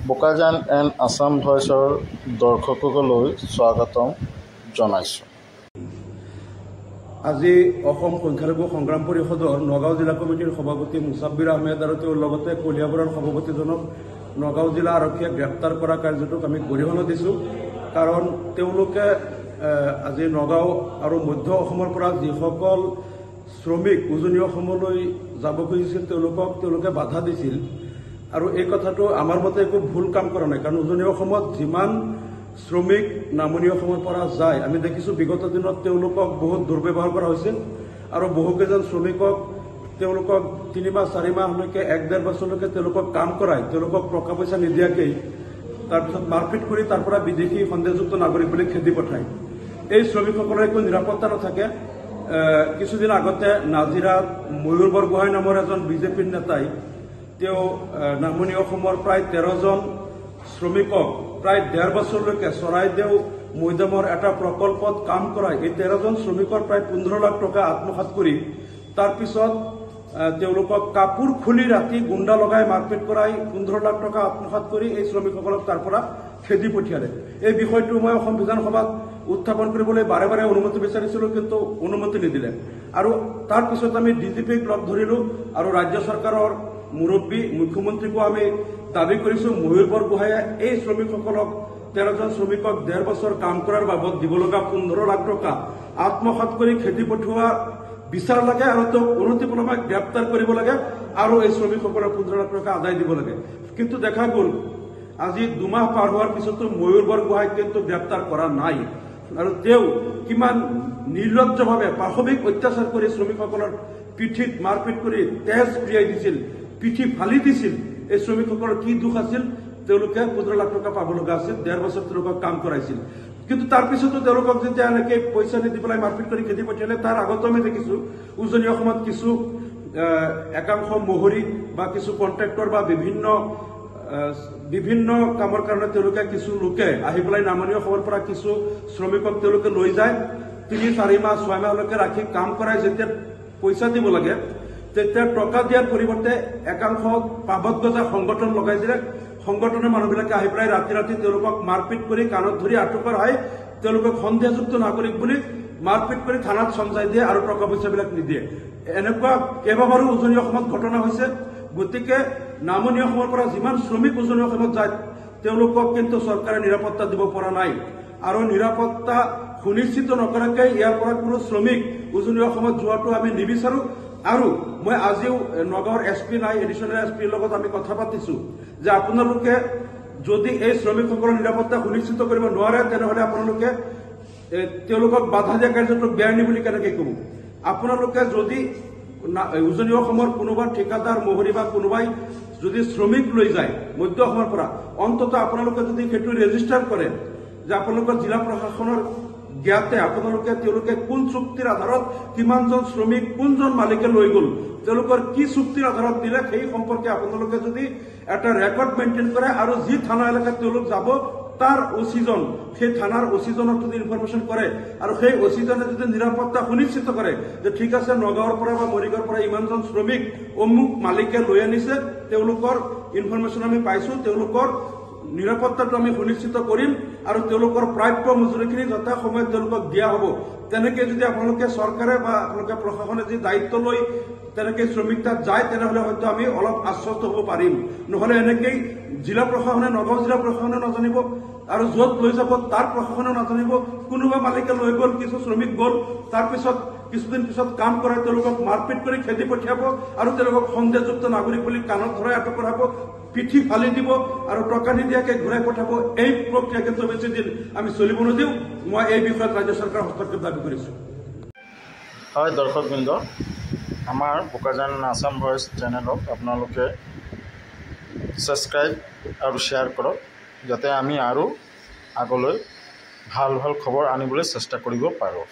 Bokajan and Assam ভইচৰ দৰ্শকসকলৈ স্বাগতম জনাইছোঁ। আজি অসম সংখ্যালঘু সংগ্ৰাম পৰিষদৰ নগাঁও জিলা কমিটিৰ সভাপতি মুছাব্বিৰ আহমেদ আৰু তেওঁৰ লগতে কলিয়াবৰৰ সভাপতিজনক নগাঁও জিলা আৰক্ষীয়ে গ্ৰেপ্তাৰ কৰা কাৰ্যটোক আমি গৰিহণা দিছোঁ। কাৰণ তেওঁলোকে আজি নগাঁও আৰু মধ্য অসমৰ পৰা যিসকল শ্ৰমিক উজনি অসমলৈ যাব খুজিছিল, তেওঁলোকক তেওঁলোকে বাধা দিছিল। আৰু এই কথাটো আমাৰ মতে একো ভুল কাম কৰা নাই, কাৰণ উজনি অসমত যিমান শ্ৰমিক নামনি অসমৰ পৰা যায়, আমি দেখিছোঁ বিগত দিনত তেওঁলোকক বহুত দুৰ্ব্যৱহাৰ কৰা হৈছিল আৰু বহুকেইজন শ্ৰমিকক তেওঁলোকক 3 মাহ, 4 মাহলৈকে, 1-1.5 বছৰলৈকে তেওঁলোকক কাম কৰাই, তেওঁলোকক টকা পইচা নিদিয়াকেই তাৰপিছত মাৰপিট কৰি তাৰ পৰা বিদেশী সন্দেহযুক্ত নাগৰিক বুলি খেদি পঠায়। এই শ্ৰমিকসকলৰ একো নিৰাপত্তা নাথাকে। কিছুদিন আগতে নাজিৰাত ময়ূৰ বৰগোহাঁই নামৰ এজন বিজেপিৰ নেতাই তেওঁ নামনি অসমৰ প্ৰায় 13জন শ্ৰমিকক প্ৰায় 1.5 বছৰলৈকে চৰাইদেউ মৈদামৰ এটা প্ৰকল্পত কাম কৰাই এই 13জন শ্ৰমিকৰ প্ৰায় 15 লাখ টকা আত্মসাত কৰি তাৰপিছত তেওঁলোকক কাপোৰ খুলি ৰাতি গুণ্ডা লগাই মাৰপিট কৰাই 15 লাখ টকা আত্মসাত কৰি এই শ্ৰমিকসকলক তাৰ পৰা খেদি পঠিয়ালে। এই বিষয়টো মই অসম বিধানসভাত উত্থাপন কৰিবলৈ বাৰে বাৰে অনুমতি বিচাৰিছিলো, কিন্তু অনুমতি নিদিলে। আৰু তাৰপিছত আমি ডি জি পিক লগ ধৰিলো আৰু ৰাজ্য চৰকাৰৰ মুৰব্বী মুখ্যমন্ত্ৰীকো আমি দাবী কৰিছো, ময়ূৰ বৰগোহাঁয়ে এই শ্ৰমিকসকলক, 13জন শ্ৰমিকক 1.5 বছৰ কাম কৰাৰ বাবদ দিব লগা 15 লাখ টকা আত্মসাত কৰি খেদি পঠোৱা বিচাৰ লাগে আৰু তেওঁক অনতিপলমে গ্ৰেপ্তাৰ কৰিব লাগে আৰু এই শ্ৰমিকসকলৰ 15 লাখ টকা আদায় দিব লাগে। কিন্তু দেখা গ'ল, আজি 2 মাহ পাৰ হোৱাৰ পিছতো ময়ূৰ বৰগোহাঁইক কিন্তু গ্ৰেপ্তাৰ কৰা নাই। আৰু তেওঁ কিমান নিৰ্লজ্জভাৱে পাশৱিক অত্যাচাৰ কৰি শ্ৰমিকসকলৰ পিঠিত মাৰপিট কৰি তেজ ক্ৰিয়াই দিছিল, পিঠি ফালি দিছিল। এই শ্ৰমিকসকলৰ কি দোষ আছিল? তেওঁলোকে 15 লাখ টকা পাব লগা আছিল, 1.5 বছৰ তেওঁলোকক কাম কৰাইছিল। কিন্তু তাৰপিছতো তেওঁলোকক যেতিয়া এনেকে পইচা নিদি পেলাই মাৰপিট কৰি খেদি পঠিয়ালে, তাৰ আগতো আমি দেখিছো উজনি অসমত কিছু একাংশ মহৰী বা কিছু কণ্ট্ৰেক্টৰ বা বিভিন্ন বিভিন্ন কামৰ কাৰণে তেওঁলোকে কিছু লোকে আহি পেলাই নামনি অসমৰ পৰা কিছু শ্ৰমিকক তেওঁলোকে লৈ যায়। 3-4 মাহ, 6 মাহলৈকে ৰাখি কাম কৰাই যেতিয়া পইচা দিব লাগে, তেতিয়া টকা দিয়াৰ পৰিৱৰ্তে একাংশ পাবত গজা সংগঠন লগাই দিলে। সংগঠনৰ মানুহবিলাকে আহি পেলাই ৰাতি ৰাতি তেওঁলোকক মাৰপিট কৰি কাণত ধৰি আঁঠু কঢ়াই তেওঁলোকক সন্দেহযুক্ত নাগৰিক বুলি মাৰপিট কৰি থানাত চমজাই দিয়ে আৰু টকা পইচাবিলাক নিদিয়ে। এনেকুৱা কেইবাবাৰো উজনি অসমত ঘটনা হৈছে। গতিকে নামনি অসমৰ পৰা যিমান শ্ৰমিক উজনি অসমত যায়, তেওঁলোকক কিন্তু চৰকাৰে নিৰাপত্তা দিব পৰা নাই। আৰু নিৰাপত্তা সুনিশ্চিত নকৰাকৈ ইয়াৰ পৰা কোনো শ্ৰমিক উজনি অসমত যোৱাটো আমি নিবিচাৰো। আৰু মই আজিও নগাঁৱৰ এছ পি নাই, এডিশ্যনেল এছ পিৰ লগত আমি কথা পাতিছো যে আপোনালোকে যদি এই শ্ৰমিকসকলৰ নিৰাপত্তা সুনিশ্চিত কৰিব নোৱাৰে, তেনেহলে আপোনালোকে তেওঁলোকক বাধা দিয়া কাৰ্যটোক বেআইনী বুলি কেনেকে ক'ব? আপোনালোকে যদি উজনি অসমৰ কোনোবা ঠিকাদাৰ, মহৰী বা কোনোবাই যদি শ্ৰমিক লৈ যায় মধ্য অসমৰ পৰা, অন্তত আপোনালোকে যদি সেইটো ৰেজিষ্টাৰ কৰে যে আপোনালোকৰ জিলা প্ৰশাসনৰ জ্ঞাতে আপোনালোকে তেওঁলোকে কোন চুক্তিৰ আধাৰত কিমানজন শ্ৰমিক কোনজন মালিকে লৈ গ'ল, তেওঁলোকৰ কি চুক্তিৰ আধাৰত দিলে, সেই সম্পৰ্কে আপোনালোকে যদি এটা ৰেকৰ্ড মেইনটেইন কৰে আৰু যি থানা এলেকাত তেওঁলোক যাব তাৰ অচিজন, সেই থানাৰ অচিজনক যদি ইনফৰমেশ্যন কৰে আৰু সেই অচিজনে যদি নিৰাপত্তা সুনিশ্চিত কৰে যে ঠিক আছে, নগাঁৱৰ পৰা বা মৰিগাঁৱৰ পৰা ইমানজন শ্ৰমিক অমুক মালিকে লৈ আনিছে, তেওঁলোকৰ ইনফৰমেশ্যন আমি পাইছো, তেওঁলোকৰ নিৰাপত্তাটো আমি সুনিশ্চিত কৰিম আৰু তেওঁলোকৰ প্ৰাপ্য মজুৰিখিনি যথা সময়ত তেওঁলোকক দিয়া হ'ব, তেনেকে যদি আপোনালোকে চৰকাৰে বা আপোনালোকে প্ৰশাসনে যি দায়িত্ব লৈ তেনেকে শ্ৰমিক তাত যায়, তেনেহলে হয়তো আমি অলপ আশ্বস্ত হ'ব পাৰিম। নহলে এনেকেই জিলা প্ৰশাসনে, নগাঁও জিলা প্ৰশাসনে নাজানিব আৰু য'ত লৈ যাব তাৰ প্ৰশাসনেও নাজানিব। কোনোবা মালিকে লৈ গ'ল, কিছু শ্ৰমিক গ'ল, তাৰপিছত কিছুদিন পিছত কাম কৰাই তেওঁলোকক মাৰপিট কৰি খেদি পঠিয়াব আৰু তেওঁলোকক সন্দেহযুক্ত নাগৰিক বুলি কাণত ধৰাই আঁঠু কঢ়াব, পিঠি ফালি দিব আৰু টকা নিদিয়াকে ঘূৰাই পঠাব। এই প্ৰক্ৰিয়া কিন্তু বেছি দিন আমি চলিব নিদিওঁ। মই এই বিষয়ত ৰাজ্য চৰকাৰৰ হস্তক্ষেপ দাবী কৰিছোঁ। হয় দৰ্শকবৃন্দ, আমাৰ বোকাজান আছাম ভইচ চেনেলক আপোনালোকে ছাবস্ক্ৰাইব আৰু শ্বেয়াৰ কৰক, যাতে আমি আৰু আগলৈ ভাল ভাল খবৰ আনিবলৈ চেষ্টা কৰিব পাৰোঁ।